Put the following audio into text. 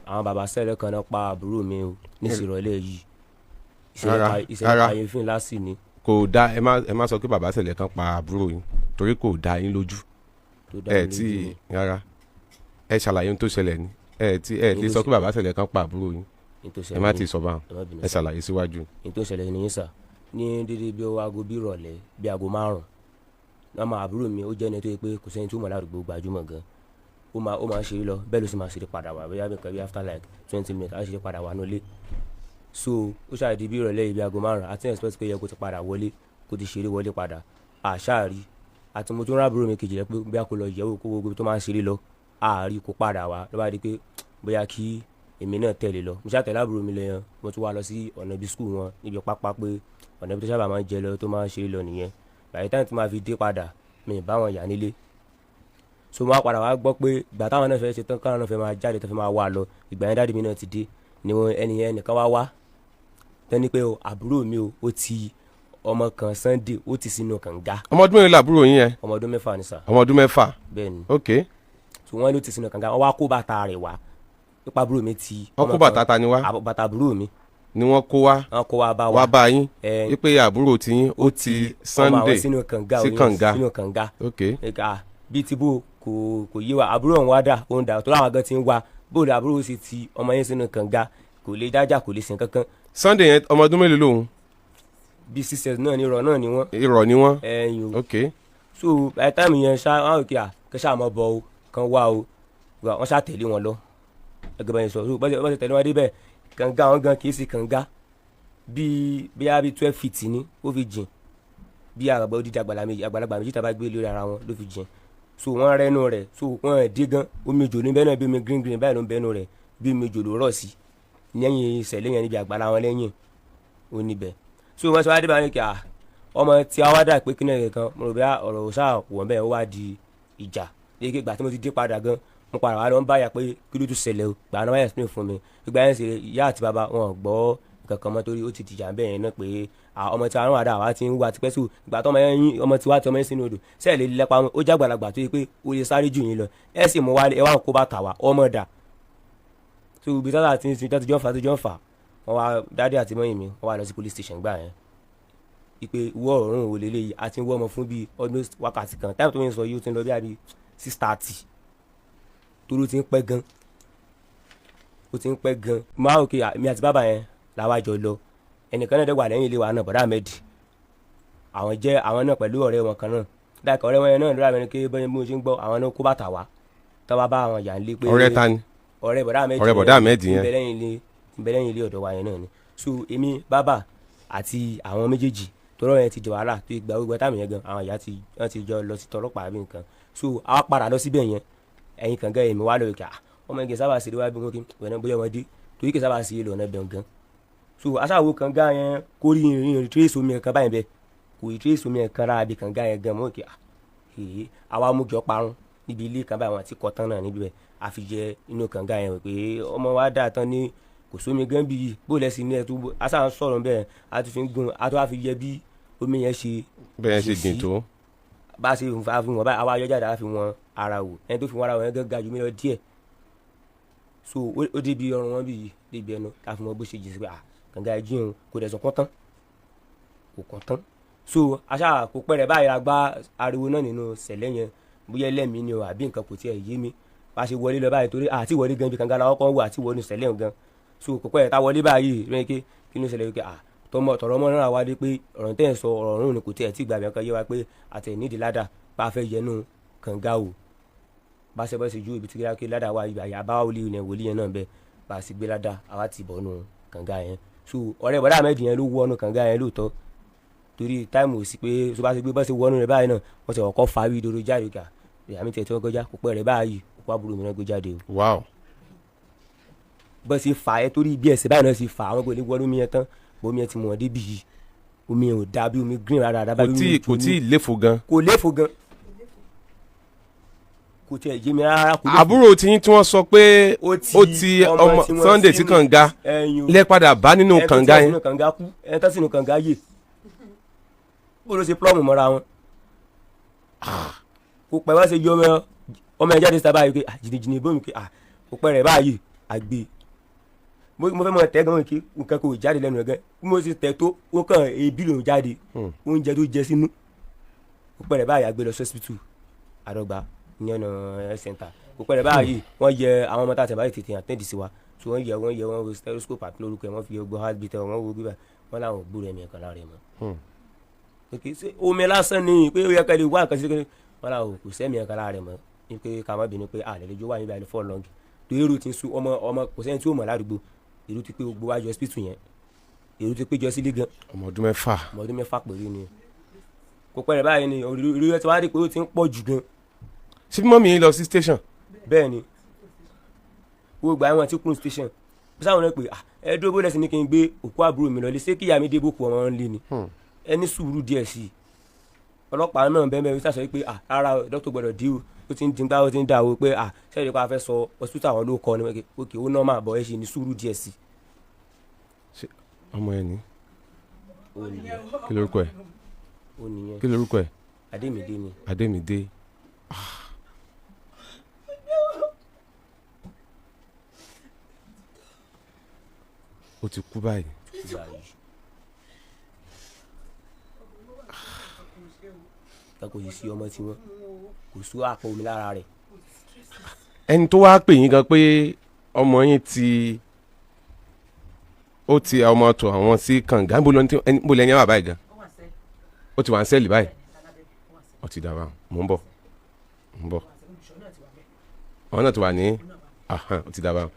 Àwọn bàbá sẹ́lẹ̀ kan náà pa àbúrò mi o nísìrọ̀lẹ́ yìí. Rárá, Ìṣẹ̀lẹ̀ rárá. kàyéfì ńlá sì ni. Kò dá. Ẹ má sọ pé bàbá sẹ̀lẹ̀ kan pa àbúrò yín, torí kò dá yín lójú. Tó dá Ẹ mi tí lójú ni. Rárá, ẹ ṣàlàyé ohun tó ṣẹlẹ̀ ni. Ẹ tí ẹ lè sọ pé bàbá sẹ̀lẹ̀ kan pa àbúrò yín. Ní tó Ẹ ṣẹlẹ̀ má ní ti sọ báwọn. Ẹ má bínú. Ẹ ṣàlàyé síwájú. Ní tó ṣẹlẹ̀ ní sà, ní dédé bí ọwọ́ aago bí ìrọ̀lẹ́, bí aago 5, ọmọ àbúrò mi, ó jẹ́ ẹni tó yẹ pé kò sẹ́ni tó mọ̀ ládùúgbò, gbajúmọ̀ gan. Ó máa ń ṣeré lọ, bẹ́ẹ̀ ló sì máa ṣeré padà wá, bóyá nǹkan bí after like 20 minutes, á ṣeré padà wá nulẹ̀. So ó ṣàdí bí ìrọ̀lẹ́ yìí, bí aago 5, àti expect pé yẹ kó ti padà wọlé, kó ti ṣeré wọlé padà, àṣàrí. Àti mo tún rán àbúrò mi kejì rẹ pé bí a kò lọ yẹ̀wò kó gbogbo tó máa ń ṣeré lọ, àárí kó padà wá. Ló bá di pé bóyá kí èmi náà tẹ̀lé lọ, mo ṣáà tẹ̀lé àbúrò mi lọ yẹn. Mo tún wá lọ sí ọ̀nà ibi school wọn níbi pápá, pé ọ̀nà ibi tó sábà máa ń jẹ lọ, tó máa ń ṣeré lọ nìyẹn. By the time tí màá fi dé padà, mi ì bá wọn yà nílé. So mo wá padà wá gbọ́ pé ìgbà táwọn náà fẹ́ ṣe tán, káwọn náà fẹ́ máa jáde, tó fẹ́ máa wà lọ, ìgbà yẹn daddy mi náà ti dé, ni wọn ẹni yẹn nìkan wá wá tẹ́ni pé o àbúrò mi o, ó ti ọmọ kan Sunday, ó ti sínú kànga. Ọmọ ọdún mélòó làbúrò yín yẹn? Ọmọ ọdún 6 ni sà. Ọmọ ọdún 6? Bẹ́ẹ̀ ni. Ok. So wọ́n ló ti sínú kànga, wọ́n wá kó bàtà rẹ̀ wá nípa àbúrò mi ti Wọ́n kó bàtà ta ni wá? Bàtà àbúrò mi. Ni wọ́n kó wá? Wọ́n kó wá bá wa. Wá bá yín? Ẹ. Wípé àbúrò tiyín ó ti ọmọ àwọn Sunday sínú kànga. Sí kànga. Sínú kànga. Ok. Ẹ̀ka bíi ti bó kò yé wa. Àbúrò òun wá dà, òun dà tó láwọn gan ti ń wá bóòlù. Àbúrò sì ti ọmọ yẹn sínú kànga, kò lè dájà, kò lè sìn kankan. Sunday yẹn, ọmọ ọdún mélòó lòun? Bíi 6 years náà ní, irọ́ náà ni wọ́n. Irọ́ ni wọ́n? Ẹ̀yìn o. Ok. So by the time yẹn ṣá, wọn ò kí à kí ṣáà mọ bọ o kan wá o, wọ́n ṣá tẹ̀lé wọn lọ ẹgbẹ́ bẹ́ẹ̀ sọ. So bọ́sẹ̀ tẹ̀lé wọn débẹ̀, kànga wọn gan kì í ṣe kànga bíi bíi bíi 12 feet ni ó fi jìn, bí àgbà odidi àgbàlagbà méjì tá a bá gbé lórí ara wọn ló fi jìn. So wọ́n rẹ́nu rẹ̀, so wọ́n dé gan, omi òjò ní bẹ́ẹ̀ náà, bí omi green green báyìí ló ń bẹ́nu rẹ̀, bí omi òjò ló rọ̀ sí lẹ́yìn ìṣẹ̀lẹ̀ yẹn níbi àgbàlá wọn lẹ́yìn ó níbẹ̀. So wọ́n sọ wá dé báyìí kí ọmọ tí a wá dà pé kí náà kan, mo rò bí ọ̀rọ̀ ṣáà wọ̀n bẹ́ẹ̀, ó wá di ìjà léke. Ìgbà tí mo ti dé padà gan, mo padà wá lọ ń báyà pé kí ló tún ṣẹlẹ̀ o. Gbà náà wáyà explain fún mi. Ìgbà yẹn ṣe ìyá àti bàbá wọn ò gbọ́ nǹkan kan mọ́, torí ó ti dìjà bẹ́ẹ̀ yẹn náà pé ọmọ tí àwọn àdá àwa ti ń wá tipẹ́. Sùn ìgbà tó ọmọ yẹn yín, ọmọ tiwa tí ọmọ yẹn sínú odò sẹ́ẹ̀ lè lẹ́pa, ó jágbàlagbà tó yẹ pé ó lè sáré jù yín lọ, ẹ sì mú wálé, ẹ wá kó bàtà wá, ọmọ dà. So ibi tí wọ́n ti ń sin tó ti jọ ń fà, tó jọ ń fà, wọ́n wá daddy àti mummy mi, wọ́n wá lọ sí police station gbà yẹn ipe ìwọ ọ̀run wò lélẹ́yìí, a ti ń wọ́ ọmọ fún bíi almost wákàtí kan. Time tó ń sọ yìí, ó ti ń lọ bí àbí 6:30, torí ó ti ń pẹ́ gan, ó ti ń pẹ́ gan. Máa òkè mi àti bàbá yẹn làwa jọ lọ. Ẹnìkan náà dẹ̀ wà lẹ́yìn ilé wa náà, bọ̀dá Ahmed, àwọn jẹ́ àwọn náà pẹ̀lú ọ̀rẹ́ wọn kan náà dáìkọ̀. Ọ̀rẹ́ wọn yẹn náà lórí àmì pé bẹ́ẹ̀ bí mo ṣe ń gbọ́, àwọn náà kó bàtà wá tọ́ bá bá àwọn yà ń lé pé Ọ̀rẹ́ ta ni? Ọ̀rẹ́ bọ̀dá Ahmed. Ọ̀rẹ́ bọ̀dá Ahmed yẹn. Ń bẹ lẹ́yìn ilé, ń bẹ lẹ́yìn ilé ọ̀dọ̀ wa yẹn náà ni. So èmi, bàbá àti àwọn méjèèjì tọrọ yẹn ti di wàhálà tó gba gbogbo táàmù yẹn gan, àwọn ìyá ti wọ́n ti jọ lọ sí tọlọ́pàá àbí nǹkan. So àwa padà lọ síbẹ̀ yẹn, ẹ̀yìn kànga èmi wá lọ kí ọmọ igi sábà ṣeré wá bí wọn kí wọ́n bóyá ọmọdé torí kì í sábà ṣe é lọ́nà bẹ̀ gan. So aṣáwo kànga yẹn kó rí ìrìn trace omi ẹ̀kan báyìí bẹ́ẹ̀, kò rí trace omi ẹ̀kan rárá bí kànga yẹn gan mọ́ kí èyí àwa mú jọ parun níbi ilé kan báyìí, wọn àti kọ̀tán náà níbi bẹ́ẹ̀, àfi jẹ inú kànga yẹn pé ọmọ wa dà tán ní kò sómi gan bí yìí bó lẹ́sìn ní ẹ̀ tó aṣáà ń sọ̀rọ̀ bẹ́ẹ̀, a ti fi ń gun, a tó wá fi yẹ bí omi yẹn ṣe Bẹ́ẹ̀ ṣe jìn tó. Bá a ṣe fi wọn báyìí, àwa yọ jáde, a fi wọn ara wò. Ẹni tó fi wọn ara wò yẹn gan ga jù mí lọ díẹ̀. So ó débi ọrùn wọn bí yìí, débi ẹnu ká fi wọn bó ṣe jìn sí pé ah, kànga ẹ̀ jìn o, kò dẹ̀ sọ kán tán, kò kàn tán. So aṣáà kò pẹ́ rẹ̀ báyìí, a gbá ariwo náà nínú sẹ̀lẹ̀ yẹn, bóyá ẹlẹ́mìí ni o àbí nǹkan, kò tiẹ̀ yé mi. Bá a ṣe wọlé lọ báyìí, torí àti wọlé gan, ibi kànga la kọ́kọ́ wò àti wọnú sẹ̀lẹ̀ gan. So kò pẹ́ rẹ̀ tá wọlé báyìí rẹ̀ ké kí ló ṣẹlẹ̀ pé ah, tọmọ tọrọ ọmọ náà wá dé pé ọ̀rọ̀ tẹ́ ẹ̀ sọ ọ̀rọ̀ ọ̀run ni, kò tiẹ̀ tí gbàgbé kan yé wa pé àtẹ̀ nídìí ládà bá a fẹ́ yẹnu kànga o. Bá a ṣe bọ́ sí ju ibi tí kí ládà wà, ibi àyà bá wòlíì yẹn, wòlíì yẹn náà bẹ́ẹ̀ bá a sì gbé ládà, àwa ti bọ̀ nù kànga yẹn. So ọ̀rẹ́ bọ̀dá Ahmed yẹn ló wọnú kànga yẹn lóòótọ́, torí time ò sí pé tó bá ṣe gbé bá ṣe wọnú rẹ̀ báyìí náà, wọ́n ti kọ́kọ́ fa ìdodo jáde kà ìyá mi tiẹ̀ tí wọ́n gbé já kó pẹ́ rẹ̀ báyìí, òkú àbúrò mi náà gbé jáde o. Bọ́ ṣe fà ẹ́ torí bí ẹsẹ̀ báyìí náà ṣe fà, àwọn kò ní wọnú mi yẹn tán, bó omi yẹn ti mọ̀ débi yìí, omi yẹn ò dà bí omi green rárá rárá. Kò bí tí omi kò tí ì léfo gan. Kò léfo gan, kò tiẹ̀ yé mi rárá, kò léfo. Àbúrò tiyín tí wọ́n sọ pé ó ti ọmọ tí wọ́n Sunday sí kànga ẹyin o lẹ́ padà bá nínú ẹni tó kànga ti yẹn. Sínú kànga kú, ẹni tó sínú kànga yè, bó ló ṣe plọ́ọ̀mù mọ́ra wọn. Kò pẹ́ wá ṣe yọ ọmọ ẹ jáde sábà yìí pé jìnnìjìnnì bómi pé kò pẹ́ rẹ̀ báyìí àgbè. Mo fẹ́ mọ tẹ́ gan kí nǹkan kò jáde lẹ́nu rẹ̀ gan. Bí mo ti tẹ̀ tó, ó kàn ebi lòún jáde, oúnjẹ tó jẹ sínú. Ó pẹ̀rẹ̀ báyìí, a gbé lọ sọ́sibítù àdọ́gba ní ọ̀nà health center. Kò pẹ̀rẹ̀ báyìí, wọ́n yẹ àwọn ọmọ tá a tẹ̀ báyìí tètè attend sí wa. So wọ́n yẹ wọ́n wo stethoscope àti lórúkọ ẹ̀, wọ́n fi gbọ́ heartbeat ẹ̀, wọ́n wo gbígbà wọ́n làwọn ò gbúrò ẹ̀mí ẹ̀kan lára ẹ̀ mọ́. Ok, ṣé omi lásán ni pé ó yẹ ká lè wá nǹkan sí kékeré? Wọ́n làwọn kò sẹ́mi ẹ̀kan lára rẹ̀ mọ́, ní pé ká má bínú pé àlẹ́ lójú wà níbi àlẹ́ fọ́ lọ́ngì tó èrò ti ń sú ọmọ ọmọ. Kò sẹ́ni tí ó mọ̀ ládùúgbò. Èrò ti pé gbogbo wájú hospital yẹn, èrò ti péjọ sílé gan. Ọmọ ọdún 6. Ọmọ ọdún 6 péré ni. Kò pẹ́ rẹ̀ báyìí ni ìrírí tí wọ́n á rí pé ó ti ń pọ̀ jù gan. Ṣé mummy yín lọ sí station? Bẹ́ẹ̀ ni, gbogbo àwọn tí kún station bí sáwọn náà pé, "Ah, ẹ dúró, bó lẹ́sìn ní kí n gbé òkú àbúrò mi lọ lé? Ṣé kíyà mi dé bókù ọmọ ń lé ni? Ẹ ní sùúrù díẹ̀ sí i." Ọlọ́pàá náà bẹ́ẹ̀ bẹ́ẹ̀ sọ pé, "Ah, rárá o, dókítà gbọ́dọ̀ dí o, ó ti ń dín gbá, ó ti ń dà o," pé, "Ah, sẹ́yìn pa fẹ́ sọ hospital àwọn ló kọ́ ni?" Ok, ó normal bọ̀, ẹ ṣe ní sùúrù díẹ̀ sí i. Ọmọ ẹ ní? Ó nìyẹn. Kí lorúkọ ẹ? Ó nìyẹn. Kí lorúkọ ẹ? Adémídé ni. Adémídé. Ah. Ó ti kú báyìí. Báyìí kò yìí sí ọmọ tí wọn kò sú àpò omi lára rẹ̀. Ẹni tó wá pè yín gan pé ọmọ yín ti ó ti ọmọ tó àwọn sí kànga, níbo ló ní níbo lẹ́yìn wà báyìí gan? Ó ti wà ń cell báyìí. Ó ti dà bá. Mò ń bọ̀, mò ń bọ̀. Àwọn náà ti wà ní, ó ti dà bá.